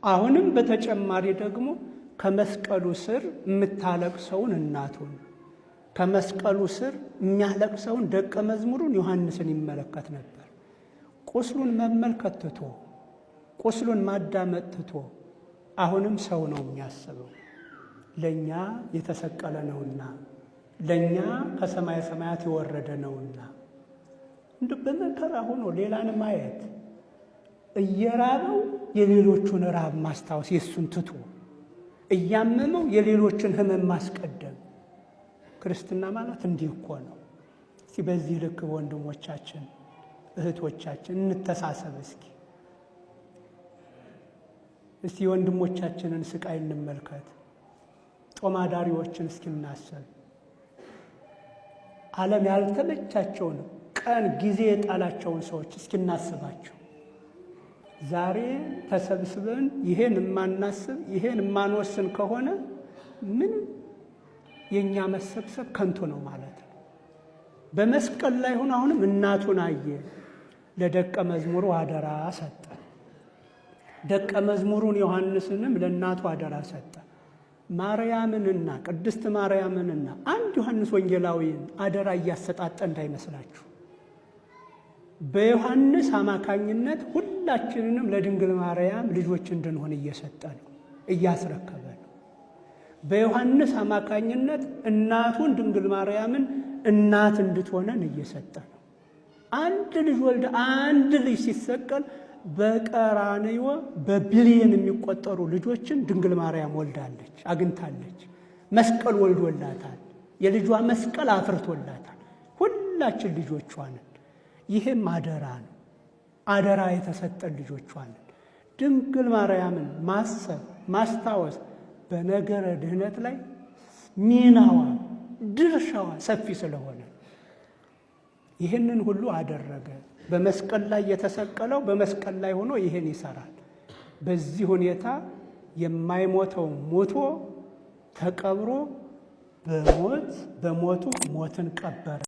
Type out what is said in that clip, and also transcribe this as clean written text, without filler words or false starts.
አሁንም በተጨማሪ ደግሞ ከመስቀሉ ስር የምታለቅሰውን እናቱን፣ ከመስቀሉ ስር የሚያለቅሰውን ደቀ መዝሙሩን ዮሐንስን ይመለከት ነበር። ቁስሉን መመልከት ትቶ፣ ቁስሉን ማዳመጥ ትቶ አሁንም ሰው ነው የሚያስበው። ለእኛ የተሰቀለ ነውና፣ ለእኛ ከሰማየ ሰማያት የወረደ ነውና፣ እንደ በመከራ ሆኖ ሌላን ማየት፣ እየራበው የሌሎቹን ራብ ማስታወስ የእሱን ትቶ፣ እያመመው የሌሎችን ሕመም ማስቀደም፣ ክርስትና ማለት እንዲህ እኮ ነው። እስቲ በዚህ ልክ ወንድሞቻችን እህቶቻችን እንተሳሰብ። እስኪ የወንድሞቻችንን ስቃይ እንመልከት። ጦማዳሪዎችን እስኪ እናስብ። ዓለም ያልተመቻቸውን፣ ቀን ጊዜ የጣላቸውን ሰዎች እስኪ እናስባቸው። ዛሬ ተሰብስበን ይሄን የማናስብ፣ ይሄን የማንወስን ከሆነ ምን የእኛ መሰብሰብ ከንቱ ነው ማለት ነው። በመስቀል ላይ ሆኖ አሁንም እናቱን አየ፣ ለደቀ መዝሙሩ አደራ ሰጠ። ደቀ መዝሙሩን ዮሐንስንም ለእናቱ አደራ ሰጠ። ማርያምንና ቅድስት ማርያምንና አንድ ዮሐንስ ወንጌላዊን አደራ እያሰጣጠ እንዳይመስላችሁ። በዮሐንስ አማካኝነት ሁላችንንም ለድንግል ማርያም ልጆች እንድንሆን እየሰጠ ነው፣ እያስረከበ ነው። በዮሐንስ አማካኝነት እናቱን ድንግል ማርያምን እናት እንድትሆነን እየሰጠ ነው። አንድ ልጅ ወልደ አንድ ልጅ ሲሰቀል በቀራንዮ በቢሊየን የሚቆጠሩ ልጆችን ድንግል ማርያም ወልዳለች፣ አግኝታለች። መስቀል ወልዶላታል። የልጇ መስቀል አፍርቶላታል። ሁላችን ልጆቿ ነን። ይህም አደራ ነው። አደራ የተሰጠን ልጆቿ ነን። ድንግል ማርያምን ማሰብ፣ ማስታወስ በነገረ ድህነት ላይ ሚናዋ ድርሻዋ ሰፊ ስለሆነ ይህንን ሁሉ አደረገ። በመስቀል ላይ የተሰቀለው በመስቀል ላይ ሆኖ ይህን ይሰራል። በዚህ ሁኔታ የማይሞተው ሞቶ ተቀብሮ በሞት በሞቱ ሞትን ቀበረ።